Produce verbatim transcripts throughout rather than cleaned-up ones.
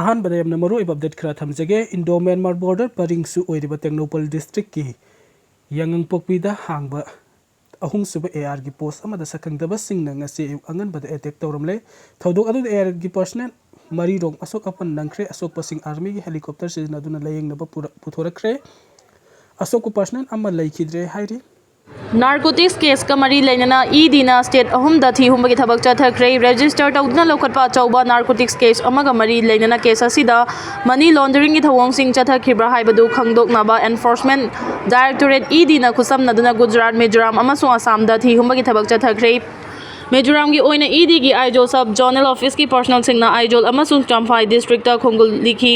ꯑꯍꯥꯟꯕꯗ ꯌꯥꯝꯅ ꯃꯔꯨꯑꯣꯏꯕ ꯑꯞꯗꯦꯠ ꯈꯔ ꯊꯝꯖꯒꯦ꯫ ꯏꯟꯗꯣ ꯃ꯭ꯌꯥꯟꯃꯥꯔ ꯕꯣꯔꯗꯔ ꯄꯔꯤꯡꯁꯨ ꯑꯣꯏꯔꯤꯕ ꯇꯦꯡꯅꯧꯄꯜ ꯗꯤꯁꯇ꯭ꯔꯤꯛꯀꯤ ꯌꯥꯉꯪꯄꯣꯛꯄꯤꯗ ꯍꯥꯡꯕ ꯑꯍꯨꯝꯁꯨꯕ ꯑꯦ ꯑꯥꯔꯒꯤ ꯄꯣꯁ ꯑꯃꯗ ꯁꯛꯈꯪꯗꯕꯁꯤꯡꯅ ꯉꯁꯤ ꯑꯌꯨꯛ ꯑꯉꯟꯕꯗ ꯑꯦꯇꯦꯛ ꯇꯧꯔꯝꯂꯦ꯫ ꯊꯧꯗꯣꯛ ꯑꯗꯨꯗ ꯑꯦ ꯑꯥꯔꯒꯤ ꯄꯔꯁꯅꯦꯜ ꯃꯔꯤꯔꯣꯝ ꯑꯁꯣꯛ ꯑꯄꯟ ꯅꯪꯈ꯭ꯔꯦ꯫ ꯑꯁꯣꯛꯄꯁꯤꯡ ꯑꯥꯔꯃꯤꯒꯤ ꯍꯦꯂꯤꯀꯣꯞꯇꯔ ꯁꯤꯖꯤꯟꯅꯗꯨꯅ ꯂꯥꯌꯦꯡꯅꯕ ꯄꯨꯔ-, ꯄꯨꯊꯣꯔꯛꯈ꯭ꯔꯦ꯫ ꯑꯁꯣꯛꯄ ꯄꯔꯁꯅꯦꯜ ꯑꯃ ꯂꯩꯈꯤꯗ꯭ꯔꯦ ꯍꯥꯏꯔꯤ꯫ ꯅꯥꯔꯀꯣꯇꯤꯛꯁ ꯀꯦꯁꯀ ꯃꯔꯤ ꯂꯩꯅꯅ ꯏ ꯗꯤꯅ ꯁ꯭ꯇꯦꯠ ꯑꯍꯨꯝꯗ ꯊꯤ ꯍꯨꯝꯕꯒꯤ ꯊꯕꯛ ꯆꯠꯊꯈ꯭ꯔꯦ꯫ ꯔꯦꯖꯤꯁꯇꯔ ꯇꯧꯗꯨꯅ ꯂꯧꯈꯠꯄ ꯑꯆꯧꯕ ꯅꯥꯔꯀꯣꯇꯤꯛꯁ ꯀꯦꯁ ꯑꯃꯒ ꯃꯔꯤ ꯂꯩꯅꯅ ꯀꯦꯁ ꯑꯁꯤꯗ ꯃꯅꯤ ꯂꯣꯟꯗꯔꯤꯡꯒꯤ ꯊꯧꯑꯣꯡꯁꯤꯡ ꯆꯠꯊꯈꯤꯕ꯭ꯔꯥ ꯍꯥꯏꯕꯗꯨ ꯈꯪꯗꯣꯛꯅꯕ ꯑꯦꯟꯐꯣꯔꯁꯃꯦꯟ ꯗꯥꯏꯔꯦꯛꯇꯣꯔꯦꯠ ꯏ ꯗꯤꯅ ꯈꯨꯠꯁꯝꯅꯗꯨꯅ ꯒꯨꯖꯔꯥꯠ, ꯃꯤꯖꯣꯔꯥꯝ ꯑꯃꯁꯨꯡ ꯑꯁꯥꯝꯗ ꯊꯤ ꯍꯨꯝꯕꯒꯤ ꯊꯕꯛ ꯆꯠꯊꯈ꯭ꯔꯦ꯫ ꯃꯤꯖꯣꯔꯥꯝꯒꯤ ꯑꯣꯏꯅ ꯏ ꯗꯤꯒꯤ ꯑꯥꯏꯖꯣꯜ ꯁꯕ ꯖꯣꯅꯦꯜ ꯑꯣꯐꯤꯁꯀꯤ ꯄꯔꯁꯅꯦꯜꯁꯤꯡꯅ ꯑꯥꯏꯖꯣꯜ ꯑꯃꯁꯨꯡ ꯆꯝꯐꯥꯏ ꯗꯤꯁꯇ꯭ꯔꯤꯛꯇ ꯈꯣꯡꯒꯨꯜ ꯂꯤꯈꯤ꯫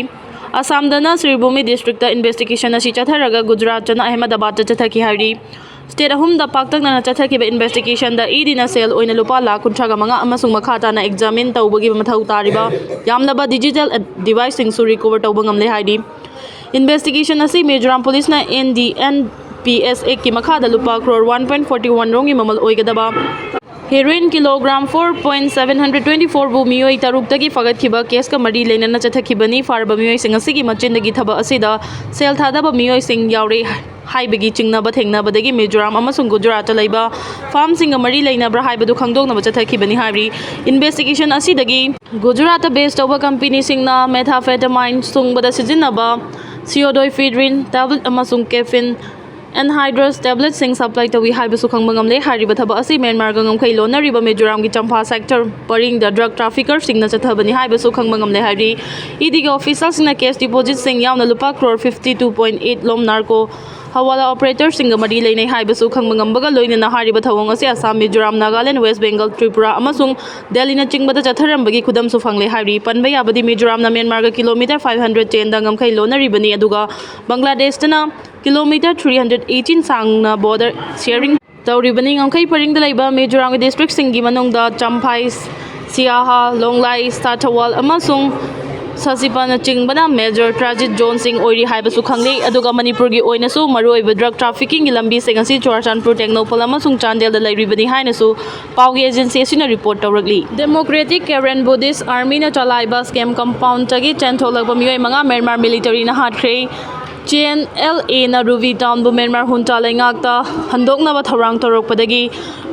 ꯑꯁꯥꯝꯗꯅ ꯁ꯭ꯔꯤꯚꯨꯃꯤ ꯗꯤꯁꯇ꯭ꯔꯤꯛꯇ ꯏꯟꯚꯦꯁꯇꯤꯒꯦꯁꯟ ꯑꯁꯤ ꯆꯠꯊꯔꯒ ꯒꯨꯖꯔꯥꯠꯇꯅ ꯑꯍꯃꯗꯥꯕꯥꯗꯇ ꯆꯠꯊꯈꯤ ꯍꯥꯏꯔꯤ꯫ ꯁ꯭ꯇꯦꯠ ꯑꯍꯨꯝꯗ ꯄꯥꯛꯇꯛꯅꯅ ꯆꯠꯊꯈꯤꯕ ꯏꯟꯚꯦꯁꯇꯤꯒꯦꯁꯟꯗ ꯏ ꯗꯤꯅ ꯁꯦꯜ ꯑꯣꯏꯅ ꯂꯨꯄꯥ ꯂꯥꯈ ꯀꯨꯟꯊ꯭ꯔꯥꯒ ꯃꯉꯥ ꯑꯃꯁꯨꯡ ꯃꯈꯥ ꯇꯥꯅ ꯑꯦꯛꯖꯥꯃꯤꯟ ꯇꯧꯕꯒꯤ ꯃꯊꯧ ꯇꯥꯔꯤꯕ ꯌꯥꯝꯂꯕ ꯗꯤꯖꯤꯇꯦꯜ ꯗꯤꯚꯥꯏꯁꯁꯤꯡꯁꯨ ꯔꯤꯀꯣꯚꯔ ꯇꯧꯕ ꯉꯝꯂꯦ ꯍꯥꯏꯔꯤ꯫ ꯏꯟꯚꯦꯁꯇꯤꯒꯦꯁꯟ ꯑꯁꯤ ꯃꯤꯖꯣꯔꯥꯝ ꯄꯨꯂꯤꯁꯅ N D N P S ꯑꯦꯛꯀꯤ ꯃꯈꯥꯗ ꯂꯨꯄꯥ crore one point forty one ꯔꯣꯝꯒꯤ ꯃꯃꯜ ꯑꯣꯏꯒꯗꯕ heroin kilogram four point seven hundred twenty ꯐꯣꯔꯕꯨ ꯃꯤꯑꯣꯏ ꯇꯔꯨꯛꯇꯒꯤ ꯐꯒꯠꯈꯤꯕ ꯀꯦꯁꯀ ꯃꯔꯤ ꯂꯩꯅꯅ ꯆꯠꯊꯈꯤꯕꯅꯤ꯫ ꯐꯥꯔꯕ ꯃꯤꯑꯣꯏꯁꯤꯡ ꯑꯁꯤꯒꯤ ꯃꯆꯤꯟꯗꯒꯤ ꯊꯕꯛ ꯑꯁꯤꯗ ꯁꯦꯜ ꯊꯥꯗꯕ ꯃꯤꯑꯣꯏꯁꯤꯡ ꯌꯥꯎꯔꯦ ꯍꯥꯏꯕꯒꯤ ꯆꯤꯡꯅꯕ ꯊꯦꯡꯅꯕꯗꯒꯤ ꯃꯤꯖꯣꯔꯥꯝ ꯑꯃꯁꯨꯡ ꯒꯨꯖꯔꯥꯠꯇ ꯂꯩꯕ ꯐꯥꯔꯝꯁꯤꯡꯒ ꯃꯔꯤ ꯂꯩꯅꯕ꯭ꯔꯥ ꯍꯥꯏꯕꯗꯨ ꯈꯪꯗꯣꯛꯅꯕ ꯆꯠꯊꯈꯤꯕꯅꯤ ꯍꯥꯏꯔꯤ꯫ ꯏꯟꯚꯦꯁꯇꯤꯒꯦꯁꯟ ꯑꯁꯤꯗꯒꯤ ꯒꯨꯖꯔꯥꯠꯇ ꯕꯦꯁ ꯇꯧꯕ ꯀꯝꯄꯦꯅꯤꯁꯤꯡꯅ ꯃꯦꯊꯥꯐꯦꯇꯥꯃꯥꯏꯟ ꯁꯨꯡꯕꯗ ꯁꯤꯖꯤꯟꯅꯕ ꯁꯤꯑꯣꯗꯣꯏꯐꯤꯗ꯭ꯔꯤꯟ ꯇꯦꯕ꯭ꯂꯦꯠ ꯑꯃꯁꯨꯡ ꯀꯦꯐꯤꯟ ꯑꯦꯟꯍꯥꯏꯗ꯭ꯔꯁ ꯇꯦꯕ꯭ꯂꯦꯠꯁꯤꯡ ꯁꯄ꯭ꯂꯥꯏ ꯇꯧꯏ ꯍꯥꯏꯕꯁꯨ ꯈꯪꯕ ꯉꯝꯂꯦ꯫ ꯍꯥꯏꯔꯤꯕ ꯊꯕꯛ ꯑꯁꯤ ꯃ꯭ꯌꯥꯟꯃꯥꯔꯒ ꯉꯝꯈꯩ ꯂꯣꯟꯅꯔꯤꯕ ꯃꯤꯖꯣꯔꯥꯝꯒꯤ ꯆꯝꯐꯥ ꯁꯦꯛꯇꯔ ꯄꯔꯤꯡꯗ ꯗ꯭ꯔꯒ ꯇ꯭ꯔꯥꯐꯤꯀꯔꯁꯤꯡꯅ ꯆꯠꯊꯕꯅꯤ ꯍꯥꯏꯕꯁꯨ ꯈꯪꯕ ꯉꯝꯂꯦ ꯍꯥꯏꯔꯤ꯫ ꯏ ꯗꯤꯒꯤ ꯑꯣꯐꯤꯁꯥꯔꯁꯤꯡꯅ ꯀꯦꯁ ꯗꯤꯄꯣꯖꯤꯠꯁꯤꯡ ꯌꯥꯎꯅ ꯂꯨꯄꯥ crore fifty two point eight ꯂꯣꯝ ꯅꯥꯔꯀꯣ ꯍꯋꯥꯂꯥ ꯑꯣꯄꯔꯦꯇꯔꯁꯤꯡꯒ ꯃꯔꯤ ꯂꯩꯅꯩ ꯍꯥꯏꯕꯁꯨ ꯈꯪꯕ ꯉꯝꯕꯒ ꯂꯣꯏꯅꯅ ꯍꯥꯏꯔꯤꯕ ꯊꯧꯑꯣꯡ ꯑꯁꯤ ꯑꯁꯥꯝ, ꯃꯤꯖꯣꯔꯥꯝ, ꯅꯥꯒꯥꯂꯦꯟ, ꯋꯦꯁ ꯕꯦꯡꯒꯜ, ꯇ꯭ꯔꯤꯄꯨꯔꯥ ꯑꯃꯁꯨꯡ ꯗꯦꯜꯂꯤꯅꯆꯤꯡꯕꯗ ꯆꯠꯊꯔꯝꯕꯒꯤ ꯈꯨꯗꯝꯁꯨ ꯐꯪꯂꯦ ꯍꯥꯏꯔꯤ꯫ ꯄꯟꯕ ꯌꯥꯕꯗꯤ ꯃꯤꯖꯣꯔꯥꯝꯅ ꯃ꯭ꯌꯥꯟꯃꯥꯔꯒ ꯀꯤꯂꯣꯃꯤꯇꯔ ꯐꯥꯏꯚ ꯍꯟꯗ꯭ꯔꯦꯠ ꯆꯦꯟꯗ ꯉꯝꯈꯩ ꯂꯣꯟꯅꯔꯤꯕꯅꯤ, ꯑꯗꯨꯒ ꯕꯪꯒ꯭ꯂꯥꯗꯦꯁꯇꯅ ꯀꯤꯂꯣꯃꯤꯇꯔ ꯊ꯭ꯔꯤ ꯍꯟꯗ꯭ꯔꯦꯠ ꯑꯩꯠꯇꯤꯟ ꯁꯥꯡꯅ ꯕꯣꯔꯗꯔ ꯁꯤꯌꯔꯤꯡ ꯇꯧꯔꯤꯕꯅꯤ꯫ ꯉꯝꯈꯩ ꯄꯔꯤꯡꯗ ꯂꯩꯕ ꯃꯤꯖꯣꯔꯥꯝꯒꯤ ꯗꯤꯁꯇ꯭ꯔꯤꯛꯁꯤꯡꯒꯤ ꯃꯅꯨꯡꯗ ꯆꯝꯐꯥꯏ, ꯁꯤꯌꯥꯍꯥ, ꯂꯣꯡꯂꯥꯏ, ꯁꯥꯊꯋꯥꯜ ꯑꯃꯁꯨꯡ ꯁꯥꯁꯤꯄꯥꯅꯆꯤꯡꯕꯅ major transit zoneꯁꯤꯡ ꯑꯣꯏꯔꯤ ꯍꯥꯏꯕꯁꯨ ꯈꯪꯂꯤ꯫ ꯑꯗꯨꯒ ꯃꯅꯤꯄꯨꯔꯒꯤ ꯑꯣꯏꯅꯁꯨ ꯃꯔꯨꯑꯣꯏꯕ drug traffickingꯒꯤ ꯂꯝꯕꯤꯁꯤꯡ ꯑꯁꯤ ꯆꯨꯔꯥꯆꯥꯟꯄꯨꯔ, ꯇꯦꯡꯅꯧꯄꯜ ꯑꯃꯁꯨꯡ ꯆꯥꯟꯗꯦꯜꯗ ꯂꯩꯔꯤꯕꯅꯤ ꯍꯥꯏꯅꯁꯨ ꯄꯥꯎꯒꯤ agency ꯑꯁꯤꯅ report ꯇꯧꯔꯛꯂꯤ꯫ Democratic Karen Buddhist Armyꯅ ꯆꯂꯥꯏꯕ scam compoundꯇꯒꯤ ꯆꯦꯟꯊꯣꯛꯂꯛꯄ ꯃꯤꯑꯣꯏ ꯃꯉꯥ ꯃ꯭ꯌꯥꯟꯃꯥꯔ militaryꯅ ꯍꯥꯠꯈ꯭ꯔꯦ꯫ ꯖꯦ ꯑꯦꯟ ꯑꯦꯜ ꯑꯦꯅ ꯔꯨꯕꯤ townꯕꯨ ꯃ꯭ꯌꯥꯟꯃꯥꯔ junta ꯂꯩꯉꯥꯛꯇ ꯍꯟꯗꯣꯛꯅꯕ ꯊꯧꯔꯥꯡ ꯇꯧꯔꯛꯄꯗꯒꯤ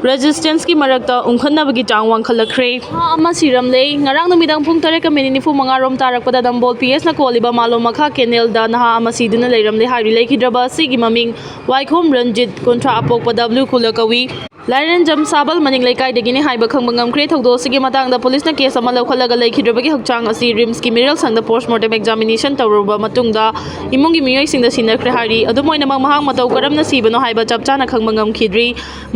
resistanceꯀꯤ ꯃꯔꯛꯇ ꯎꯪꯈꯠꯅꯕꯒꯤ ꯆꯥꯡ ꯋꯥꯡꯈꯠꯂꯛꯈ꯭ꯔꯦ꯫ ꯅꯍꯥ ꯑꯃ ꯁꯤꯔꯝꯂꯦ꯫ ꯉꯔꯥꯡ ꯅꯨꯃꯤꯗꯥꯡ ꯄꯨꯡ ꯇꯔꯦꯠꯀ minute ꯅꯤꯐꯨ ꯃꯉꯥ ꯔꯣꯝ ꯇꯥꯔꯛꯄꯗ ꯅꯝꯕꯣꯜ ꯄꯤ ꯑꯦꯁꯅ ꯀꯣꯜꯂꯤꯕ ꯃꯥꯂꯣꯝ ꯃꯈꯥ canalꯗ ꯅꯍꯥ ꯑꯃ ꯁꯤꯗꯨꯅ ꯂꯩꯔꯝꯂꯦ ꯍꯥꯏꯔꯤ꯫ ꯂꯩꯈꯤꯗ꯭ꯔꯕ ꯑꯁꯤꯒꯤ ꯃꯃꯤꯡ ꯋꯥꯏꯈꯣꯝ ꯔꯟꯖꯤꯠ, ꯀꯨꯟꯊ꯭ꯔꯥ, ꯑꯄꯣꯛꯄ ꯗꯕ꯭ꯂꯤꯎ ꯈꯨꯜꯂ ꯀꯧꯏ꯫ ꯂꯥꯏꯔꯦꯟꯖꯝ ꯁꯥꯕꯜ ꯃꯅꯤꯡ ꯂꯩꯀꯥꯏꯗꯒꯤꯅꯤ ꯍꯥꯏꯕ ꯈꯪꯕ ꯉꯝꯈ꯭ꯔꯦ꯫ ꯊꯧꯗꯣꯛ ꯑꯁꯤꯒꯤ ꯃꯇꯥꯡꯗ ꯄꯨꯂꯤꯁꯅ case ꯑꯃ ꯂꯧꯈꯠꯂꯒ ꯂꯩꯈꯤꯗ꯭ꯔꯕꯒꯤ ꯍꯛꯆꯥꯡ ꯑꯁꯤ ꯔꯤꯝꯁꯀꯤ ꯃꯤꯔꯦꯜ ꯁꯪꯗ postmortem examination ꯇꯧꯔꯨꯔꯕ ꯃꯇꯨꯡꯗ ꯏꯃꯨꯡꯒꯤ ꯃꯤꯑꯣꯏꯁꯤꯡꯗ ꯁꯤꯟꯅꯈ꯭ꯔꯦ ꯍꯥꯏꯔꯤ꯫ ꯑꯗꯨꯝ ꯑꯣꯏꯅꯃꯛ, ꯃꯍꯥꯛ ꯃꯇꯧ ꯀꯔꯝꯅ ꯁꯤꯕꯅꯣ ꯍꯥꯏꯕ ꯆꯞ ꯆꯥꯅ ꯈꯪꯕ ꯉꯝꯈꯤꯗ꯭ꯔꯤ꯫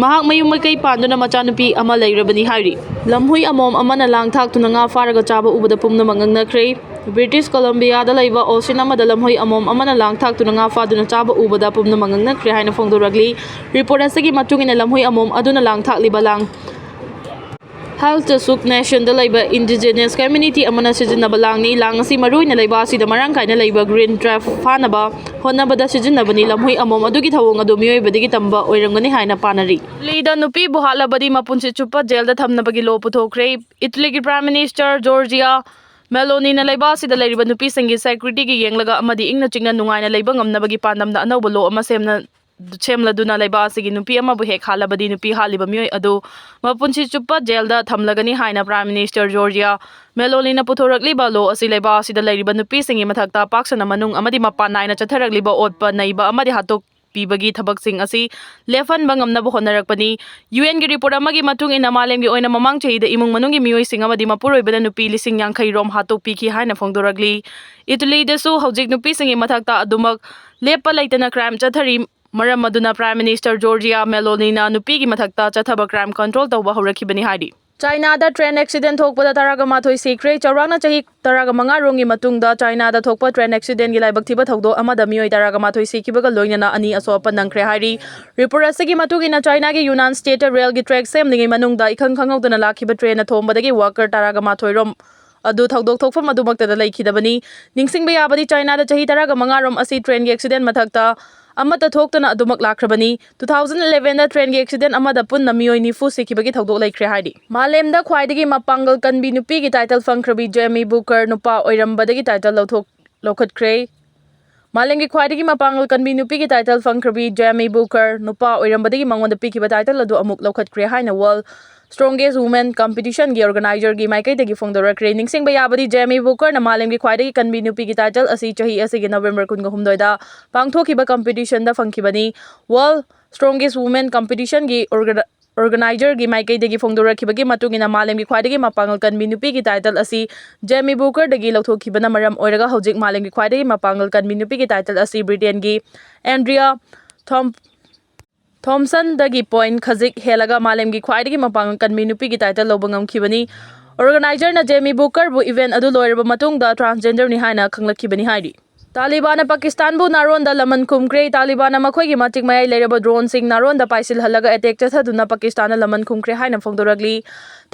ꯃꯍꯥꯛ ꯃꯌꯨꯝ ꯃꯀꯩ ꯄꯥꯟꯗꯨꯅ ꯃꯆꯥꯅꯨꯄꯤ ꯑꯃ ꯂꯩꯔꯕꯅꯤ ꯍꯥꯏꯔꯤ꯫ ꯂꯝꯍꯨꯏ ꯑꯃꯣꯝ ꯑꯃꯅ ꯂꯥꯡ ꯊꯥꯛꯇꯨꯅ ꯉꯥ ꯐꯥꯔꯒ ꯆꯥꯕ ꯎꯕꯗ ꯄꯨꯝꯅꯃꯛ ꯉꯛꯅꯈ꯭ꯔꯦ꯫ ꯕ꯭ꯔꯤꯇꯤꯁ ꯀꯣꯂꯝꯕꯤꯌꯥꯗ ꯂꯩꯕ ocean ꯑꯃꯗ ꯂꯝꯍꯨꯏ ꯑꯃꯣꯝ ꯑꯃꯅ ꯂꯥꯡ ꯊꯥꯛꯇꯨꯅ ꯉꯥ ꯐꯥꯗꯨꯅ ꯆꯥꯕ ꯎꯕꯗ ꯄꯨꯝꯅꯃꯛ ꯉꯛꯅꯈ꯭ꯔꯦ ꯍꯥꯏꯅ ꯐꯣꯡꯗꯣꯔꯛꯂꯤ꯫ Report ꯑꯁꯤꯒꯤ ꯃꯇꯨꯡ ꯏꯟꯅ, ꯂꯝꯍꯨꯏ ꯑꯃꯣꯝ ꯑꯗꯨꯅ ꯂꯥꯡ ꯊꯥꯛꯂꯤꯕ ꯂꯥꯡ Health Suk Nationꯗ ꯂꯩꯕ indigenous community ꯑꯃꯅ ꯁꯤꯖꯤꯟꯅꯕ ꯂꯥꯡꯅꯤ꯫ ꯂꯥꯡ ꯑꯁꯤ ꯃꯔꯨꯑꯣꯏꯅ ꯂꯩꯕꯥꯛ ꯑꯁꯤꯗ ꯃꯔꯥꯡ ꯀꯥꯏꯅ ꯂꯩꯕ green turf ꯐꯥꯅꯕ ꯍꯣꯠꯅꯕꯗ ꯁꯤꯖꯤꯟꯅꯕꯅꯤ꯫ ꯂꯝꯍꯨꯏ ꯑꯃꯣꯝ ꯑꯗꯨꯒꯤ ꯊꯧꯑꯣꯡ ꯑꯗꯨ ꯃꯤꯑꯣꯏꯕꯗꯒꯤ ꯇꯝꯕ ꯑꯣꯏꯔꯝꯒꯅꯤ ꯍꯥꯏꯅ ꯄꯥꯅꯔꯤ꯫ ꯏꯇꯂꯤꯗ ꯅꯨꯄꯤꯕꯨ ꯍꯥꯠꯂꯕꯗꯤ ꯃꯄꯨꯟꯁꯤ ꯆꯨꯞꯄ ꯖꯦꯜꯗ ꯊꯝꯅꯕꯒꯤ law ꯄꯨꯊꯣꯛꯈ꯭ꯔꯦ꯫ ꯏꯇꯂꯤꯒꯤ Prime Minister Giorgia Meloniꯅ ꯂꯩꯕꯥꯛ ꯑꯁꯤꯗ ꯂꯩꯔꯤꯕ ꯅꯨꯄꯤꯁꯤꯡꯒꯤ securityꯒꯤ ꯌꯦꯡꯂꯒ ꯑꯃꯗꯤ ꯏꯪꯅ ꯆꯤꯛꯅ ꯅꯨꯡꯉꯥꯏꯅ ꯂꯩꯕ ꯉꯝꯅꯕꯒꯤ ꯄꯥꯟꯗꯝꯗ ꯑꯅꯧꯕ law ꯑꯃ ꯁꯦꯝꯅ ꯁꯦꯝꯂꯗꯨꯅ ꯂꯩꯕꯥꯛ ꯑꯁꯤꯒꯤ ꯅꯨꯄꯤ ꯑꯃꯕꯨ ꯍꯦꯛ ꯍꯥꯠꯂꯕꯗꯤ ꯅꯨꯄꯤ ꯍꯥꯠꯂꯤꯕ ꯃꯤꯑꯣꯏ ꯑꯗꯨ ꯃꯄꯨꯟꯁꯤ ꯆꯨꯞꯄ ꯖꯦꯜꯗ ꯊꯝꯂꯒꯅꯤ ꯍꯥꯏꯅ Prime Minister Giorgia Meloniꯅ ꯄꯨꯊꯣꯔꯛꯂꯤꯕ law ꯑꯁꯤ ꯂꯩꯕꯥꯛ ꯑꯁꯤꯗ ꯂꯩꯔꯤꯕ ꯅꯨꯄꯤꯁꯤꯡꯒꯤ ꯃꯊꯛꯇ ꯄꯥꯛ ꯁꯟꯅ ꯃꯅꯨꯡ ꯑꯃꯗꯤ ꯃꯄꯥꯟ ꯅꯥꯏꯅ ꯆꯠꯊꯔꯛꯂꯤꯕ ꯑꯣꯠꯄ ꯅꯩꯕ ꯑꯃꯗꯤ ꯍꯥꯠꯇꯣꯛꯄꯤꯕꯒꯤ ꯊꯕꯛꯁꯤꯡ ꯑꯁꯤ ꯂꯦꯞꯍꯟꯕ ꯉꯝꯅꯕ ꯍꯣꯠꯅꯔꯛꯄꯅꯤ꯫ ꯌꯨ ꯑꯦꯟꯒꯤ report ꯑꯃꯒꯤ ꯃꯇꯨꯡ ꯏꯟꯅ, ꯃꯥꯂꯦꯝꯒꯤ ꯑꯣꯏꯅ ꯃꯃꯥꯡ ꯆꯍꯤꯗ ꯏꯃꯨꯡ ꯃꯅꯨꯡꯒꯤ ꯃꯤꯑꯣꯏꯁꯤꯡ ꯑꯃꯗꯤ ꯃꯄꯨꯔꯣꯏꯕꯅ ꯅꯨꯄꯤ ꯂꯤꯁꯤꯡ ꯌꯥꯡꯈꯩ ꯔꯣꯝ ꯍꯥꯠꯇꯣꯛꯄꯤꯈꯤ ꯍꯥꯏꯅ ꯐꯣꯡꯗꯣꯔꯛꯂꯤ꯫ ꯏꯇꯂꯤꯗꯁꯨ ꯍꯧꯖꯤꯛ ꯅꯨꯄꯤꯁꯤꯡꯒꯤ ꯃꯊꯛꯇ ꯑꯗꯨꯃꯛ ꯂꯦꯞꯄ ꯂꯩꯇꯅ crime ꯆꯠꯊꯔꯤ꯫ ꯃꯔꯝ ꯑꯗꯨꯅ Prime Minister Giorgia Meloniꯅ ꯅꯨꯄꯤꯒꯤ ꯃꯊꯛꯇ ꯆꯠꯊꯕ crime control ꯇꯧꯕ ꯍꯧꯔꯛꯈꯤꯕꯅꯤ ꯍꯥꯏꯔꯤ꯫ ꯆꯥꯏꯅꯥꯗ train accident ꯊꯣꯛꯄꯗ ꯇꯔꯥꯒ ꯃꯥꯊꯣꯏ ꯁꯤꯈ꯭ꯔꯦ꯫ ꯆꯥꯎꯔꯥꯛꯅ ꯆꯍꯤ ꯇꯔꯥꯒ ꯃꯉꯥ ꯔꯣꯝꯒꯤ ꯃꯇꯨꯡꯗ ꯆꯥꯏꯅꯥꯗ ꯊꯣꯛꯄ train accidentꯒꯤ ꯂꯥꯏꯕꯛ ꯊꯤꯕ ꯊꯧꯗꯣꯛ ꯑꯃꯗ ꯃꯤꯑꯣꯏ ꯇꯔꯥꯒ ꯃꯥꯊꯣꯏ ꯁꯤꯈꯤꯕꯒ ꯂꯣꯏꯅꯅ ꯑꯅꯤ ꯑꯁꯣꯛ ꯑꯄꯟ ꯅꯪꯈ꯭ꯔꯦ ꯍꯥꯏꯔꯤ꯫ Report ꯑꯁꯤꯒꯤ ꯃꯇꯨꯡ ꯏꯟꯅ, ꯆꯥꯏꯅꯥꯒꯤ ꯌꯨꯅꯥꯟ stateꯇ railꯒꯤ track ꯁꯦꯝꯂꯤꯉꯩ ꯃꯅꯨꯡꯗ ꯏꯈꯪ ꯈꯪꯍꯧꯗꯅ ꯂꯥꯛꯈꯤꯕ trainꯅ ꯊꯣꯝꯕꯗꯒꯤ worker ꯇꯔꯥꯒ ꯃꯥꯊꯣꯏ ꯔꯣꯝ ꯑꯗꯨ ꯊꯧꯗꯣꯛ ꯊꯣꯛꯐꯝ ꯑꯗꯨꯃꯛꯇꯗ ꯂꯩꯈꯤꯗꯕꯅꯤ꯫ ꯅꯤꯡꯁꯤꯡꯕ ꯌꯥꯕꯗꯤ, ꯆꯥꯏꯅꯥꯗ ꯆꯍꯤ ꯇꯔꯥꯒ ꯃꯉꯥ ꯔꯣꯝ ꯑꯁꯤ ꯇ꯭ꯔꯦꯟꯒꯤ ꯑꯦꯛꯁꯤꯗꯦꯟ ꯃꯊꯛꯇ ꯑꯃꯠꯇ ꯊꯣꯛꯇꯅ ꯑꯗꯨꯃꯛ ꯂꯥꯛꯈ꯭ꯔꯕꯅꯤ꯫ Two thousand eleven ꯗ ꯇ꯭ꯔꯦꯟꯒꯤ ꯑꯦꯛꯁꯤꯗꯦꯟ ꯑꯃꯗ ꯄꯨꯟꯅ ꯃꯤꯑꯣꯏ ꯅꯤꯐꯨ ꯁꯤꯈꯤꯕꯒꯤ ꯊꯧꯗꯣꯛ ꯂꯩꯈ꯭ꯔꯦ ꯍꯥꯏꯔꯤ꯫ ꯃꯥꯂꯦꯝꯗ ꯈ꯭ꯋꯥꯏꯗꯒꯤ ꯃꯄꯥꯡꯒꯜ ꯀꯟꯕꯤ ꯅꯨꯄꯤꯒꯤ ꯇꯥꯏꯇꯜ ꯐꯪꯈ꯭ꯔꯕꯤ ꯖꯦꯃꯤ ꯕꯨꯀꯔ ꯅꯨꯄꯥ ꯑꯣꯏꯔꯝꯕꯗꯒꯤ ꯇꯥꯏꯇꯜ ꯂꯧꯊꯣꯛ ꯂꯧꯈꯠꯈ꯭ꯔꯦ꯫ ꯃꯥꯂꯦꯝꯒꯤ ꯈ꯭ꯋꯥꯏꯗꯒꯤ ꯃꯄꯥꯡꯒꯜ ꯀꯟꯕꯤ ꯅꯨꯄꯤꯒꯤ ꯇꯥꯏꯇꯜ ꯐꯪꯈ꯭ꯔꯕꯤ ꯖꯦꯃꯤ ꯕꯨꯀꯔ ꯅꯨꯄꯥ ꯑꯣꯏꯔꯝꯕꯗꯒꯤ ꯃꯉꯣꯟꯗ ꯄꯤꯈꯤꯕ ꯇꯥꯏꯇꯜ ꯑꯗꯨ ꯑꯃꯨꯛ ꯂꯧꯈꯠꯈ꯭ꯔꯦ ꯍꯥꯏꯅ World Strongest Woman Competition ꯒꯤ organizer ꯒꯤ ꯃꯥꯏꯀꯩꯗꯒꯤ ꯐꯣꯡꯗꯣꯔꯛꯈ꯭ꯔꯦ꯫ ꯅꯤꯡꯁꯤꯡꯕ ꯌꯥꯕꯗꯤ, ꯖꯦꯃꯤ ꯕꯨꯀꯔꯅ ꯃꯥꯂꯦꯝꯒꯤ ꯈ꯭ꯋꯥꯏꯗꯒꯤ ꯀꯟꯕꯤ ꯅꯨꯄꯤꯒꯤ ꯇꯥꯏꯇꯜ ꯑꯁꯤ ꯆꯍꯤ ꯑꯁꯤꯒꯤ ꯅꯕꯦꯝꯕꯔ ꯀꯨꯟꯒ ꯍꯨꯝꯗꯣꯏꯗ ꯄꯥꯡꯊꯣꯛꯈꯤꯕ competition ꯗ ꯐꯪꯈꯤꯕꯅꯤ꯫ World Strongest Woman Competition ꯒꯤ organi organizer ꯒꯤ ꯃꯥꯏꯀꯩꯗꯒꯤ ꯐꯣꯡꯗꯣꯔꯛꯈꯤꯕꯒꯤ ꯃꯇꯨꯡ ꯏꯟꯅ, ꯃꯥꯂꯦꯝꯒꯤ ꯈ꯭ꯋꯥꯏꯗꯒꯤ ꯃꯄꯥꯡꯒꯜ ꯀꯟꯕꯤ ꯅꯨꯄꯤꯒꯤ ꯇꯥꯏꯇꯜ ꯑꯁꯤ ꯖꯦꯃꯤ ꯕꯨꯀꯔꯗꯒꯤ ꯂꯧꯊꯣꯛꯈꯤꯕꯅ ꯃꯔꯝ ꯑꯣꯏꯔꯒ, ꯍꯧꯖꯤꯛ ꯃꯥꯂꯦꯝꯒꯤ ꯈ꯭ꯋꯥꯏꯗꯒꯤ ꯃꯄꯥꯡꯒꯜ ꯀꯟꯕꯤ ꯅꯨꯄꯤꯒꯤ ꯇꯥꯏꯇꯜ ꯑꯁꯤ ꯕ꯭ꯔꯤꯇꯦꯟꯒꯤ ꯑꯦꯟꯗ꯭ꯔꯤꯌꯥ ꯊꯣꯝ ꯊꯣꯝꯁꯟꯗꯒꯤ ꯄꯣꯏꯟ ꯈꯖꯤꯛ ꯍꯦꯜꯂꯒ ꯃꯥꯂꯦꯝꯒꯤ ꯈ꯭ꯋꯥꯏꯗꯒꯤ ꯃꯄꯥꯡꯒꯜ ꯀꯟꯕꯤ ꯅꯨꯄꯤꯒꯤ ꯇꯥꯏꯇꯜ ꯂꯧꯕ ꯉꯝꯈꯤꯕꯅꯤ꯫ Organizer ꯅ ꯖꯦꯃꯤ ꯕꯨꯀꯔꯕꯨ event ꯑꯗꯨ ꯂꯣꯏꯔꯕ ꯃꯇꯨꯡꯗ transgender ꯅꯤ ꯍꯥꯏꯅ ꯈꯪꯂꯛꯈꯤꯕꯅꯤ ꯍꯥꯏꯔꯤ꯫ ꯇꯥꯂꯤꯕꯥꯟꯅ ꯄꯥꯀꯤꯁꯇꯥꯟꯕꯨ ꯅꯥꯔꯣꯟꯗ ꯂꯃꯟ ꯈꯨꯝꯈ꯭ꯔꯦ꯫ ꯇꯥꯂꯤꯕꯥꯟꯅ ꯃꯈꯣꯏꯒꯤ ꯃꯇꯤꯛ ꯃꯌꯥꯏ ꯂꯩꯔꯕ drone ꯁꯤꯡ ꯅꯥꯔꯣꯟꯗ ꯄꯥꯏꯁꯤꯜꯍꯜꯂꯒ attack ꯆꯠꯊꯗꯨꯅ ꯄꯥꯀꯤꯁꯇꯥꯟꯗ ꯂꯃꯟ ꯈꯨꯝꯈ꯭ꯔꯦ ꯍꯥꯏꯅ ꯐꯣꯡꯗꯣꯔꯛꯂꯤ꯫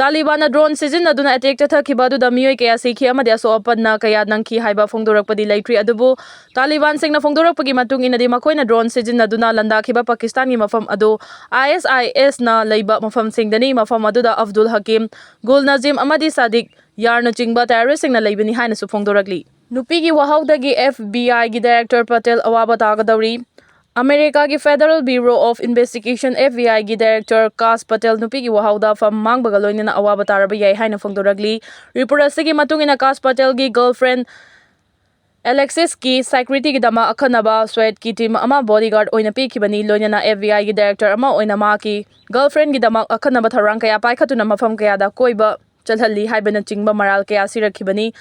ꯇꯥꯂꯤꯕꯥꯟꯅ drone ꯁꯤꯖꯤꯟꯅꯗꯨꯅ attack ꯆꯠꯊꯈꯤꯕ ꯑꯗꯨꯗ ꯃꯤꯑꯣꯏ ꯀꯌꯥ ꯁꯤꯈꯤ ꯑꯃꯗꯤ ꯑꯁꯣꯛ ꯑꯄꯟꯅ ꯀꯌꯥ ꯅꯪꯈꯤ ꯍꯥꯏꯕ ꯐꯣꯡꯗꯣꯔꯛꯄꯗꯤ ꯂꯩꯇ꯭ꯔꯤ꯫ ꯑꯗꯨꯕꯨ ꯇꯥꯂꯤꯕꯥꯟꯁꯤꯡꯅ ꯐꯣꯡꯗꯣꯔꯛꯄꯒꯤ ꯃꯇꯨꯡ ꯏꯟꯅꯗꯤ, ꯃꯈꯣꯏꯅ drone ꯁꯤꯖꯤꯟꯅꯗꯨꯅ ꯂꯥꯟꯗꯥꯈꯤꯕ ꯄꯥꯀꯤꯁꯇꯥꯟꯒꯤ ꯃꯐꯝ ꯑꯗꯨ ISIS ꯅ ꯂꯩꯕ ꯃꯐꯝꯁꯤꯡꯗꯅꯤ꯫ ꯃꯐꯝ ꯑꯗꯨꯗ ꯑꯕꯗꯨꯜ ꯍꯀꯤꯝ, ꯒꯨꯜ ꯅꯖꯤꯝ ꯑꯃꯗꯤ ꯁꯥꯗꯤꯛ ꯌꯥꯔꯅꯆꯤꯡꯕ terrorist ꯁꯤꯡꯅ ꯂꯩꯕꯅꯤ ꯍꯥꯏꯅꯁꯨ ꯐꯣꯡꯗꯣꯔꯛꯂꯤ꯫ ꯅꯨꯄꯤꯒꯤ ꯋꯥꯍꯧꯗꯒꯤ FBI ꯒꯤ director ꯄꯇꯦꯜ ꯑꯋꯥꯕ ꯇꯥꯒꯗꯧꯔꯤ꯫ ꯑꯃꯦꯔꯤꯀꯥꯒꯤ Federal Bureau of Investigation, FBI ꯒꯤ director ꯀꯥꯁ ꯄꯇꯦꯜ ꯅꯨꯄꯤꯒꯤ ꯋꯥꯍꯧꯗ ꯐꯝ ꯃꯥꯡꯕꯒ ꯂꯣꯏꯅꯅ ꯑꯋꯥꯕ ꯇꯥꯔꯕ ꯌꯥꯏ ꯍꯥꯏꯅ ꯐꯣꯡꯗꯣꯔꯛꯂꯤ꯫ Report ꯑꯁꯤꯒꯤ ꯃꯇꯨꯡ ꯏꯟꯅ, ꯀꯥꯁ ꯄꯇꯦꯜꯒꯤ girlfriend Alexis ꯀꯤ security ꯒꯤꯗꯃꯛ ꯑꯈꯟꯅꯕ SWAT ꯀꯤ team ꯑꯃ bodyguard ꯑꯣꯏꯅ ꯄꯤꯈꯤꯕꯅꯤ, ꯂꯣꯏꯅꯅ FBI ꯒꯤ director ꯑꯃ ꯑꯣꯏꯅ ꯃꯍꯥꯛꯀꯤ girlfriend ꯒꯤꯗꯃꯛ ꯑꯈꯟꯅꯕ ꯊꯧꯔꯥꯡ ꯀꯌꯥ ꯄꯥꯏꯈꯠꯇꯨꯅ ꯃꯐꯝ ꯀꯌꯥꯗ ꯀꯣꯏꯕ ꯆꯠꯍꯜꯂꯤ ꯍꯥꯏꯕꯅꯆꯤꯡꯕ ꯃꯔꯥꯜ ꯀꯌꯥ ꯁꯤꯔꯛꯈꯤꯕꯅꯤ꯫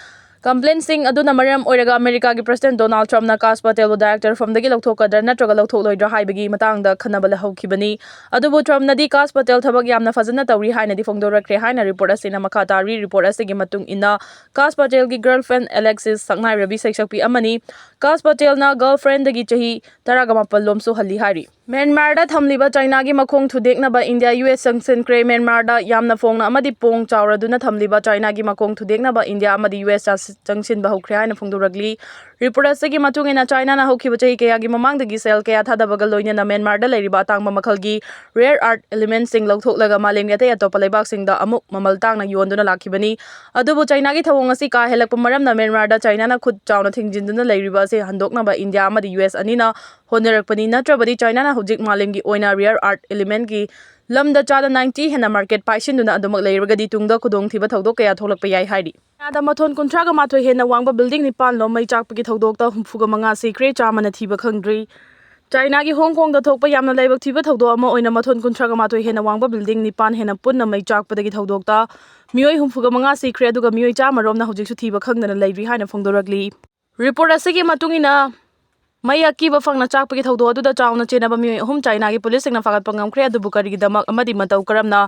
Complaint ꯁꯤꯡ ꯑꯗꯨꯅ ꯃꯔꯝ ꯑꯣꯏꯔꯒ ꯑꯃꯦꯔꯤꯀꯥꯒꯤ President Donald Trump ꯅ ꯀꯥꯁ ꯄꯇꯦꯜꯕꯨ director ꯐꯝꯗꯒꯤ ꯂꯧꯊꯣꯛꯀꯗ꯭ꯔꯥ ꯅꯠꯇ꯭ꯔꯒ ꯂꯧꯊꯣꯛꯂꯣꯏꯗ꯭ꯔꯥ ꯍꯥꯏꯕꯒꯤ ꯃꯇꯥꯡꯗ ꯈꯟꯅꯕ ꯂꯩꯍꯧꯈꯤꯕꯅꯤ꯫ ꯑꯗꯨꯕꯨ Trump ꯅꯗꯤ ꯀꯥꯁ ꯄꯇꯦꯜ ꯊꯕꯛ ꯌꯥꯝꯅ ꯐꯖꯅ ꯇꯧꯔꯤ ꯍꯥꯏꯅꯗꯤ ꯐꯣꯡꯗꯣꯔꯛꯈ꯭ꯔꯦ ꯍꯥꯏꯅ report ꯑꯁꯤꯅ ꯃꯈꯥ ꯇꯥꯔꯤ꯫ Report ꯑꯁꯤꯒꯤ ꯃꯇꯨꯡ ꯏꯟꯅ, ꯀꯥꯁ ꯄꯇꯦꯜꯒꯤ girlfriend Alexis ꯁꯛꯅꯥꯏꯔꯕꯤ ꯁꯩꯁꯛꯄꯤ ꯑꯃꯅꯤ꯫ ꯀꯥꯁ ꯄꯇꯦꯜꯅ girlfriend ꯗꯒꯤ ꯆꯍꯤ ꯇꯔꯥꯒ ꯃꯥꯄꯜ ꯂꯣꯝꯁꯨ ꯍꯜꯂꯤ ꯍꯥꯏꯔꯤ꯫ ꯃ꯭ꯌꯥꯟꯃꯥꯔꯗ ꯊꯝꯂꯤꯕ ꯆꯥꯏꯅꯥꯒꯤ ꯃꯈꯣꯡ ꯊꯨꯗꯦꯛꯅꯕ ꯏꯟꯗꯤꯌꯥ ꯌꯨ ꯑꯦꯁ ꯆꯪꯁꯤꯟꯈ꯭ꯔꯦ꯫ ꯃ꯭ꯌꯥꯟꯃꯥꯔꯗ ꯌꯥꯝꯅ ꯐꯣꯡꯅ ꯑꯃꯗꯤ ꯄꯣꯡ ꯆꯥꯎꯔꯗꯨꯅ ꯊꯝꯂꯤꯕ ꯆꯥꯏꯅꯥꯒꯤ ꯃꯈꯣꯡ ꯊꯨꯗꯦꯛꯅꯕ ꯏꯟꯗꯤꯌꯥ ꯑꯃꯗꯤ ꯌꯨ ꯑꯦꯁ ꯆꯪꯁꯤꯟꯕ ꯍꯧꯈ꯭ꯔꯦ ꯍꯥꯏꯅ ꯐꯣꯡꯗꯣꯔꯛꯂꯤ꯫ ꯔꯤꯄꯣꯔꯠ ꯑꯁꯤꯒꯤ ꯃꯇꯨꯡ ꯏꯟꯅ, ꯆꯥꯏꯅꯥꯅ ꯍꯧꯈꯤꯕ ꯆꯍꯤ ꯀꯌꯥꯒꯤ ꯃꯃꯥꯡꯗꯒꯤ ꯁꯦꯜ ꯀꯌꯥ ꯊꯥꯗꯕꯒ ꯂꯣꯏꯅꯅ ꯃ꯭ꯌꯥꯟꯃꯥꯔꯗ ꯂꯩꯔꯤꯕ ꯑꯇꯥꯡꯕ ꯃꯈꯜꯒꯤ rare earth elementꯁꯤꯡ ꯂꯧꯊꯣꯛꯂꯒ ꯃꯥꯂꯦꯝꯒꯤ ꯑꯇꯩ ꯑꯇꯣꯞꯄ ꯂꯩꯕꯥꯛꯁꯤꯡꯗ ꯑꯃꯨꯛ ꯃꯃꯜ ꯇꯥꯡꯅ ꯌꯣꯟꯗꯨꯅ ꯂꯥꯛꯈꯤꯕꯅꯤ꯫ ꯑꯗꯨꯕꯨ ꯆꯥꯏꯅꯥꯒꯤ ꯊꯧꯑꯣꯡ ꯑꯁꯤ ꯀꯥ ꯍꯦꯜꯂꯛꯄ ꯃꯔꯝꯅ ꯃ꯭ꯌꯥꯟꯃꯥꯔꯗ ꯆꯥꯏꯅꯥꯅ ꯈꯨꯠ ꯆꯥꯎꯅ ꯊꯤꯡꯖꯤꯟꯗꯨꯅ ꯂꯩꯔꯤꯕ ꯑꯁꯤ ꯍꯟꯗꯣꯛꯅꯕ ꯏꯟꯗꯤꯌꯥ ꯑꯃꯗꯤ ꯌꯨ ꯑꯦꯁ ꯑꯅꯤꯅ ꯍꯣꯠꯅꯔꯛꯄꯅꯤ꯫ ꯅꯠꯇ꯭ꯔꯕꯗꯤ ꯆꯥꯏꯅꯥꯅ ꯍꯧꯖꯤꯛ ꯃꯥꯂꯦꯝꯒꯤ ꯑꯣꯏꯅ rare earth elementꯀꯤ ꯂꯝꯗ ꯆꯥꯗ ninety ꯍꯦꯟꯅ market ꯄꯥꯏꯁꯤꯟꯗꯨꯅ ꯑꯗꯨꯃꯛ ꯂꯩꯔꯒꯗꯤ ꯇꯨꯡꯗ ꯈꯨꯗꯣꯡꯊꯤꯕ ꯊꯧꯗꯣꯛ ꯀꯌꯥ ꯊꯣꯛꯂꯛꯄ ꯌꯥꯏ ꯍꯥꯏꯔꯤ꯫ ꯆꯥꯏꯅꯥꯗ ꯃꯊꯣꯟ ꯀꯨꯟꯊ꯭ꯔꯥꯒ ꯃꯥꯊꯣꯏ ꯍꯦꯟꯅ ꯋꯥꯡꯕ building ꯅꯤꯄꯥꯟ ꯂꯣꯝ ꯃꯩ ꯆꯥꯛꯄꯒꯤ ꯊꯧꯗꯣꯛꯇ ꯍꯨꯝꯐꯨꯒ ꯃꯉꯥ ꯁꯤꯈ꯭ꯔꯦ, ꯆꯥꯝꯃꯅ ꯊꯤꯕ ꯈꯪꯗ꯭ꯔꯤ꯫ ꯆꯥꯏꯅꯥꯒꯤ ꯍꯣꯡ ꯀꯣꯡꯗ ꯊꯣꯛꯄ ꯌꯥꯝꯅ ꯂꯥꯏꯕꯛ ꯊꯤꯕ ꯊꯧꯗꯣꯛ ꯑꯃ ꯑꯣꯏꯅ ꯃꯊꯣꯟ ꯀꯨꯟꯊ꯭ꯔꯥꯒ ꯃꯥꯊꯣꯏ ꯍꯦꯟꯅ ꯋꯥꯡꯕ building ꯅꯤꯄꯥꯟ ꯍꯦꯟꯅ ꯄꯨꯟꯅ ꯃꯩ ꯆꯥꯛꯄꯗꯒꯤ ꯊꯧꯗꯣꯛꯇ ꯃꯤꯑꯣꯏ ꯍꯨꯝꯐꯨꯒ ꯃꯉꯥ ꯁꯤꯈ꯭ꯔꯦ, ꯑꯗꯨꯒ ꯃꯤꯑꯣꯏ ꯆꯥꯝꯃ ꯔꯣꯝꯅ ꯍꯧꯖꯤꯛꯁꯨ ꯊꯤꯕ ꯈꯪꯗꯅ ꯂꯩꯔꯤ ꯍꯥꯏꯅ ꯐꯣꯡꯗꯣꯔꯛꯂꯤ꯫ ꯔꯤꯄꯣꯔꯠ ꯑꯁꯤꯒꯤ ꯃꯇꯨꯡ ꯏꯟꯅ, ꯃꯩ ꯑꯀꯤꯕ ꯐꯪꯅ ꯆꯥꯛꯄꯒꯤ ꯊꯧꯗꯣꯛ ꯑꯗꯨꯗ ꯆꯥꯎꯅ ꯆꯦꯟꯅꯕ ꯃꯤꯑꯣꯏ ꯑꯍꯨꯝ ꯆꯥꯏꯅꯥꯒꯤ ꯄꯨꯂꯤꯁꯁꯤꯡꯅ ꯐꯥꯒꯠꯄ ꯉꯝꯈ꯭ꯔꯦ, ꯑꯗꯨꯕꯨ ꯀꯔꯤꯒꯤꯗꯃꯛ ꯑꯃꯗꯤ ꯃꯇꯧ ꯀꯔꯝꯅ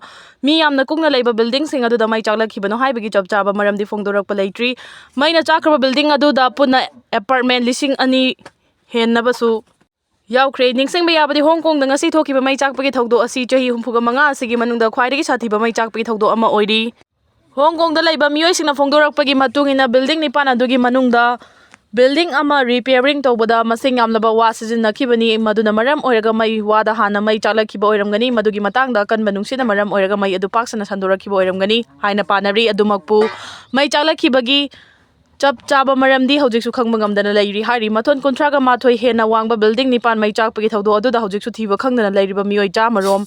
ꯃꯤ ꯌꯥꯝꯅ ꯀꯨꯡꯅ ꯂꯩꯕ buildingꯁꯤꯡ ꯑꯗꯨꯗ ꯃꯩ ꯆꯥꯛꯂꯛꯈꯤꯕꯅꯣ ꯍꯥꯏꯕꯒꯤ ꯆꯞ ꯆꯥꯕ ꯃꯔꯝꯗꯤ ꯐꯣꯡꯗꯣꯔꯛꯄ ꯂꯩꯇ꯭ꯔꯤ꯫ ꯃꯩꯅ ꯆꯥꯛꯈ꯭ꯔꯕ building ꯑꯗꯨꯗ ꯄꯨꯟꯅ apartment ꯂꯤꯁꯤꯡ ꯑꯅꯤ ꯍꯦꯟꯅꯕꯁꯨ ꯌꯥꯎꯈ꯭ꯔꯦ꯫ ꯅꯤꯡꯁꯤꯡꯕ ꯌꯥꯕꯗꯤ, ꯍꯣꯡ ꯀꯣꯡꯗ ꯉꯁꯤ ꯊꯣꯛꯈꯤꯕ ꯃꯩ ꯆꯥꯛꯄꯒꯤ ꯊꯧꯗꯣꯛ ꯑꯁꯤ ꯆꯍꯤ ꯍꯨꯝꯐꯨꯒ ꯃꯉꯥ ꯑꯁꯤꯒꯤ ꯃꯅꯨꯡꯗ ꯈ꯭ꯋꯥꯏꯗꯒꯤ ꯁꯥꯊꯤꯕ ꯃꯩ ꯆꯥꯛꯄꯒꯤ ꯊꯧꯗꯣꯛ ꯑꯃ ꯑꯣꯏꯔꯤ꯫ ꯍꯣꯡ ꯀꯣꯡꯗ ꯂꯩꯕ ꯃꯤꯑꯣꯏꯁꯤꯡꯅ ꯐꯣꯡꯗꯣꯔꯛꯄꯒꯤ ꯃꯇꯨꯡ ꯏꯟꯅ, building ꯅꯤꯄꯥꯟ ꯑꯗꯨꯒꯤ ꯃꯅꯨꯡꯗ building ꯑꯃ repairing ꯇꯧꯕꯗ ꯃꯁꯤꯡ ꯌꯥꯝꯂꯕ ꯋꯥ ꯁꯤꯖꯤꯟꯅꯈꯤꯕꯅꯤ, ꯃꯗꯨꯅ ꯃꯔꯝ ꯑꯣꯏꯔꯒ ꯃꯩ ꯋꯥꯗ ꯍꯥꯟꯅ ꯃꯩ ꯆꯥꯛꯂꯛꯈꯤꯕ ꯑꯣꯏꯔꯝꯒꯅꯤ꯫ ꯃꯗꯨꯒꯤ ꯃꯇꯥꯡꯗ ꯑꯀꯟꯕ ꯅꯨꯡꯁꯤꯠꯅ ꯃꯔꯝ ꯑꯣꯏꯔꯒ ꯃꯩ ꯑꯗꯨ ꯄꯥꯛ ꯁꯟꯅ ꯁꯟꯗꯣꯔꯛꯈꯤꯕ ꯑꯣꯏꯔꯝꯒꯅꯤ ꯍꯥꯏꯅ ꯄꯥꯅꯔꯤ꯫ ꯑꯗꯨꯃꯛꯄꯨ, ꯃꯩ ꯆꯥꯛꯂꯛꯈꯤꯕꯒꯤ ꯆꯞ ꯆꯥꯕ ꯃꯔꯝꯗꯤ ꯍꯧꯖꯤꯛꯁꯨ ꯈꯪꯕ ꯉꯝꯗꯅ ꯂꯩꯔꯤ ꯍꯥꯏꯔꯤ꯫ ꯃꯊꯣꯟ ꯀꯨꯟꯊ꯭ꯔꯥꯒ ꯃꯥꯊꯣꯏ ꯍꯦꯟꯅ ꯋꯥꯡꯕ building ꯅꯤꯄꯥꯟ ꯃꯩ ꯆꯥꯛꯄꯒꯤ ꯊꯧꯗꯣꯛ ꯑꯗꯨꯗ ꯍꯧꯖꯤꯛꯁꯨ ꯊꯤꯕ ꯈꯪꯗꯅ ꯂꯩꯔꯤꯕ ꯃꯤꯑꯣꯏ ꯆꯥꯝꯃ ꯔꯣꯝ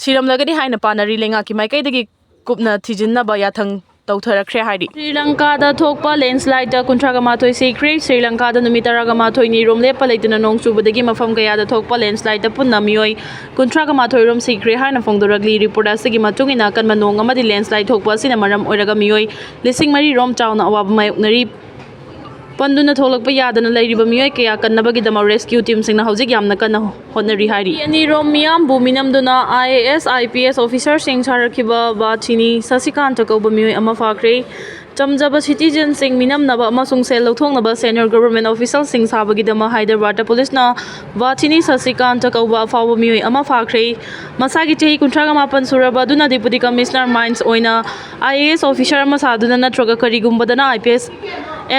ꯁꯤꯔꯝꯂꯒꯅꯤ ꯍꯥꯏꯅ ꯄꯥꯅꯔꯤ꯫ ꯂꯩꯉꯥꯛꯀꯤ ꯃꯥꯏꯀꯩꯗꯒꯤ ꯀꯨꯞꯅ ꯊꯤꯖꯤꯟꯅꯕ ꯌꯥꯊꯪ ꯇꯧꯊꯔꯛꯈ꯭ꯔꯦ ꯍꯥꯏꯔꯤ꯫ ꯁ꯭ꯔꯤ ꯂꯪꯀꯥꯗ ꯊꯣꯛꯄ landslideꯇ ꯀꯨꯟꯊ꯭ꯔꯥꯒ ꯃꯥꯊꯣꯏ ꯁꯤꯈ꯭ꯔꯦ꯫ ꯁ꯭ꯔꯤ ꯂꯪꯀꯥꯗ ꯅꯨꯃꯤꯠ ꯇꯔꯥꯒ ꯃꯥꯊꯣꯏꯅꯤ ꯔꯣꯝ ꯂꯦꯞꯄ ꯂꯩꯇꯅ ꯅꯣꯡ ꯆꯨꯕꯗꯒꯤ ꯃꯐꯝ ꯀꯌꯥꯗ ꯊꯣꯛꯄ landslideꯇ ꯄꯨꯟꯅ ꯃꯤꯑꯣꯏ ꯀꯨꯟꯊ꯭ꯔꯥꯒ ꯃꯥꯊꯣꯏ ꯔꯣꯝ ꯁꯤꯈ꯭ꯔꯦ ꯍꯥꯏꯅ ꯐꯣꯡꯗꯣꯔꯛꯂꯤ꯫ ꯔꯤꯄꯣꯔꯠ ꯑꯁꯤꯒꯤ ꯃꯇꯨꯡ ꯏꯟꯅ, ꯑꯀꯟꯕ ꯅꯣꯡ ꯑꯃꯗꯤ landslide ꯊꯣꯛꯄ ꯑꯁꯤꯅ ꯃꯔꯝ ꯑꯣꯏꯔꯒ ꯃꯤꯑꯣꯏ ꯂꯤꯁꯤꯡ ꯃꯔꯤ ꯔꯣꯝ ꯆꯥꯎꯅ ꯑꯋꯥꯕ ꯃꯥꯌꯣꯛꯅꯔꯤ꯫ ꯄꯟꯗꯨꯅ ꯊꯣꯛꯂꯛꯄ ꯌꯥꯗꯅ ꯂꯩꯔꯤꯕ ꯃꯤꯑꯣꯏ ꯀꯌꯥ ꯀꯟꯅꯕꯒꯤꯗꯃꯛ rescue teamꯁꯤꯡꯅ ꯍꯧꯖꯤꯛ ꯌꯥꯝꯅ ꯀꯟꯅ ꯍꯣꯠꯅꯔꯤ ꯍꯥꯏꯔꯤ꯫ ꯃꯤ ꯑꯅꯤꯔꯣꯝ ꯃꯤꯌꯥꯝꯕꯨ ꯃꯤꯅꯝꯗꯨꯅ I A S, I P S officerꯁꯤꯡ ꯁꯥꯔꯛꯈꯤꯕ ꯕꯥꯊꯤꯅꯤ ꯁꯁꯤꯀꯥꯟꯇ ꯀꯧꯕ ꯃꯤꯑꯣꯏ ꯑꯃ ꯐꯥꯈ꯭ꯔꯦ꯫ ꯆꯝꯖꯕ citizenꯁꯤꯡ ꯃꯤꯅꯝꯅꯕ ꯑꯃꯁꯨꯡ ꯁꯦꯜ ꯂꯧꯊꯣꯛꯅꯕ senior government officialꯁꯤꯡ ꯁꯥꯕꯒꯤꯗꯃꯛ ꯍꯥꯏꯗ꯭ꯔꯕꯥꯗꯇ policeꯅ ꯚꯥꯊꯤꯅꯤ ꯁꯁꯤꯀꯥꯟꯇ ꯀꯧꯕ ꯑꯐꯥꯎꯕ ꯃꯤꯑꯣꯏ ꯑꯃ ꯐꯥꯈ꯭ꯔꯦ꯫ ꯃꯁꯥꯒꯤ ꯆꯍꯤ ꯀꯨꯟꯊ꯭ꯔꯥꯒ ꯃꯥꯄꯟ ꯁꯨꯔꯕ ꯑꯗꯨꯅ Deputy Commissioner Mines ꯑꯣꯏꯅ IAS officer ꯑꯃ ꯁꯥꯗꯨꯅ ꯅꯠꯇ꯭ꯔꯒ ꯀꯔꯤꯒꯨꯝꯕꯗꯅ IPS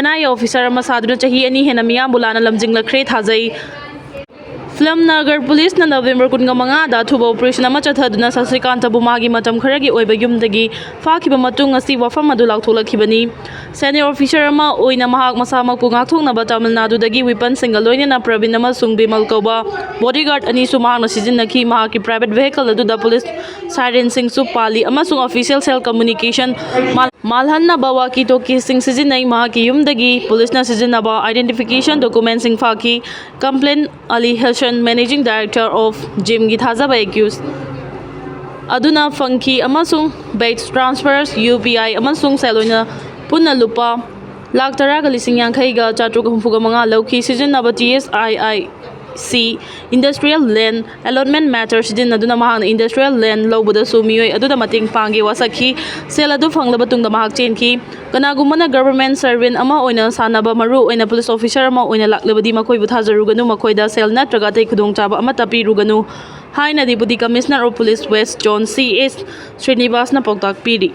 NIA officer ꯑꯃ ꯁꯥꯗꯨꯅ ꯆꯍꯤ ꯑꯅꯤ ꯍꯦꯟꯅ ꯃꯤꯌꯥꯝꯕꯨ ꯂꯥꯟꯅ ꯂꯝꯖꯤꯡꯂꯛꯈ꯭ꯔꯦ ꯊꯥꯖꯩ꯫ ꯐꯤꯂꯝ ꯅꯒꯔ policeꯅ November ꯀꯨꯟꯒ ꯃꯉꯥꯗ ꯑꯊꯨꯕ operation ꯑꯃ ꯆꯠꯊꯗꯨꯅ ꯁꯁꯤꯀꯥꯟꯇꯕꯨ ꯃꯥꯒꯤ ꯃꯇꯝ ꯈꯔꯒꯤ ꯑꯣꯏꯕ ꯌꯨꯝꯗꯒꯤ ꯐꯥꯈꯤꯕ ꯃꯇꯨꯡ ꯉꯁꯤ ꯋꯥꯐꯝ ꯑꯗꯨ ꯂꯥꯎꯊꯣꯛꯂꯛꯈꯤꯕꯅꯤ꯫ Senior officer ꯑꯃ ꯑꯣꯏꯅ ꯃꯍꯥꯛ ꯃꯁꯥꯃꯛꯄꯨ ꯉꯥꯛꯊꯣꯛꯅꯕ ꯇꯥꯃꯤꯜ ꯅꯥꯗꯨꯗꯒꯤ weaponꯁꯤꯡꯒ ꯂꯣꯏꯅꯅ ꯄ꯭ꯔꯕꯤꯟ ꯑꯃꯁꯨꯡ ꯕꯤꯃꯜ ꯀꯧꯕ bodyguard ꯑꯅꯤꯁꯨ ꯃꯍꯥꯛꯅ ꯁꯤꯖꯤꯟꯅꯈꯤ꯫ ꯃꯍꯥꯛꯀꯤ private vehicle ꯑꯗꯨꯗ police sirenꯁꯤꯡꯁꯨ ꯄꯥꯜꯂꯤ ꯑꯃꯁꯨꯡ official cell communication ꯃꯥꯜ-, ꯃꯥꯜꯍꯟꯅꯕ walkie talkieꯁꯤꯡ ꯁꯤꯖꯤꯟꯅꯩ꯫ ꯃꯍꯥꯛꯀꯤ ꯌꯨꯝꯗꯒꯤ policeꯅ ꯁꯤꯖꯤꯟꯅꯕ identification documentꯁꯤꯡ ꯐꯥꯈꯤ꯫ Complaint Ali Hasan, Managing Director of Jimꯒꯤ ꯊꯥꯖꯕ accused ꯑꯗꯨꯅ ꯐꯪꯈꯤ ꯑꯃꯁꯨꯡ bank transfers, UPI ꯑꯃꯁꯨꯡ ꯁꯦꯜ ꯑꯣꯏꯅ ꯄꯨꯟꯅ ꯂꯨꯄꯥ ꯂꯥꯈ ꯇꯔꯥꯒ ꯂꯤꯁꯤꯡ ꯌꯥꯡꯈꯩꯒ ꯆꯥꯇ꯭ꯔꯨꯛ ꯍꯨꯝꯐꯨꯒ ꯃꯉꯥ ꯂꯧꯈꯤ꯫ ꯁꯤꯖꯤꯟꯅꯕ TSIIC industrial land allotment matter ꯁꯤꯖꯤꯟꯅꯗꯨꯅ ꯃꯍꯥꯛꯅ industrial land ꯂꯧꯕꯗꯁꯨ ꯃꯤꯑꯣꯏ ꯑꯗꯨꯗ ꯃꯇꯦꯡ ꯄꯥꯡꯒꯦ ꯋꯥꯁꯛꯈꯤ꯫ ꯁꯦꯜ ꯑꯗꯨ ꯐꯪꯂꯕ ꯇꯨꯡꯗ ꯃꯍꯥꯛ ꯆꯦꯟꯈꯤ꯫ ꯀꯅꯥꯒꯨꯝꯕꯅ government servant ꯑꯃ ꯑꯣꯏꯅ ꯁꯥꯟꯅꯕ, ꯃꯔꯨ ꯑꯣꯏꯅ police officer ꯑꯃ ꯑꯣꯏꯅ ꯂꯥꯛꯂꯕꯗꯤ ꯃꯈꯣꯏꯕꯨ ꯊꯥꯖꯔꯨꯒꯅꯨ, ꯃꯈꯣꯏꯗ ꯁꯦꯜ ꯅꯠꯇ꯭ꯔꯒ ꯑꯇꯩ ꯈꯨꯗꯣꯡꯆꯥꯕ ꯑꯃꯠꯇ ꯄꯤꯔꯨꯒꯅꯨ ꯍꯥꯏꯅ Deputy Commissioner of Police West Zone C S ꯁ꯭ꯔꯤꯅꯤꯕꯥꯁꯅ ꯄꯥꯎꯇꯥꯛ ꯄꯤꯔꯤ꯫